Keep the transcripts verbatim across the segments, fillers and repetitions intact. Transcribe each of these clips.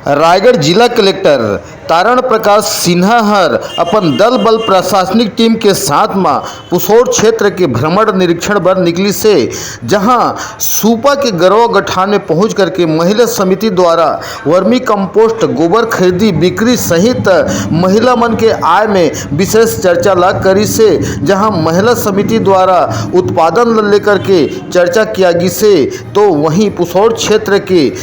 रायगढ़ जिला कलेक्टर तारण प्रकाश सिन्हा हर अपन दल बल प्रशासनिक टीम के साथ म पुसौर क्षेत्र के भ्रमण निरीक्षण बर निकलिस हे, जहां सूपा के गरवा गठान में पहुंच करके महिला समिति द्वारा वर्मी कंपोस्ट, गोबर खरीदी बिक्री सहित महिला मन के आय में विशेष चर्चा ला करिस हे, जहां महिला समिति द्वारा उत्पादन ल लेकर के चर्चा किया गिस हे। तो वहीं पुसौर क्षेत्र के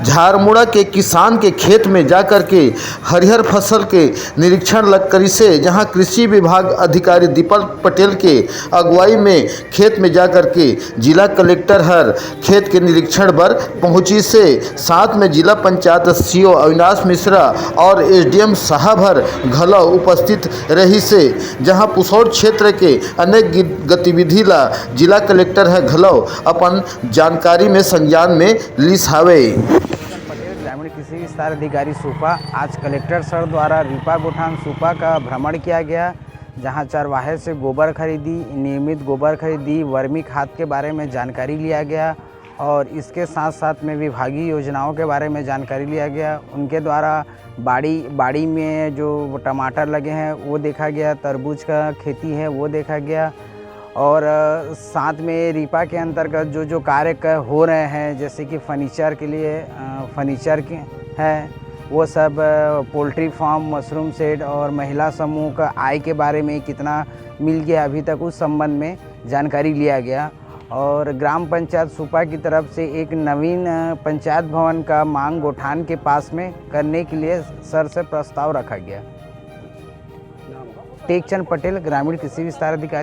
झारमुड़ा के किसान के खेत में जाकर के हरिहर फसल के निरीक्षण ल करिस हे, जहां कृषि विभाग अधिकारी दीपक पटेल के अगुवाई में खेत में जाकर के जिला कलेक्टर हर खेत के निरीक्षण बर पहुंचिस हे। साथ में जिला पंचायत सीईओ अविनाश मिश्रा और एसडीएम साहब हर घलो उपस्थित रहिस हे, जहां पुसौर क्षेत्र के अनेक गि-, गतिविधि ला जिला कलेक्टर ह घलो अपन जानकारी में संज्ञान में लिस हावे। पटेल, ग्रामीण कृषि विस्तार अधिकारी सूपा। आज कलेक्टर सर द्वारा रीपा गोठान सूपा का भ्रमण किया गया, जहां चरवाहे से गोबर खरीदी, नियमित गोबर खरीदी, वर्मी खाद के बारे में जानकारी लिया गया और इसके साथ साथ में विभागीय योजनाओं के बारे में जानकारी लिया गया। उनके द्वारा बाड़ी, बाड़ी में जो टमाटर लगे हैं वो देखा गया, तरबूज का खेती है वो देखा गया और, अ, साथ में रीपा के अंतर्गत जो, जो कार्य क-, हो रहे हैं, जैसे कि फर्नीचर के लिए, अ, फर्नीचर के है, वो सब, अ, पोल्ट्री फार्म, मशरूम शेड और महिला समूह का आय के बारे में कितना मिल गया अभी तक, उस संबंध में जानकारी लिया गया। और ग्राम पंचायत सुपा की तरफ से एक नवीन, अ, पंचायत भवन का मांग गोठान के पास में करने के लिए सर से प्रस्ताव रखा गया। टेकचंद पटेल, ग्रामीण कृषि विस्तार अधिकारी।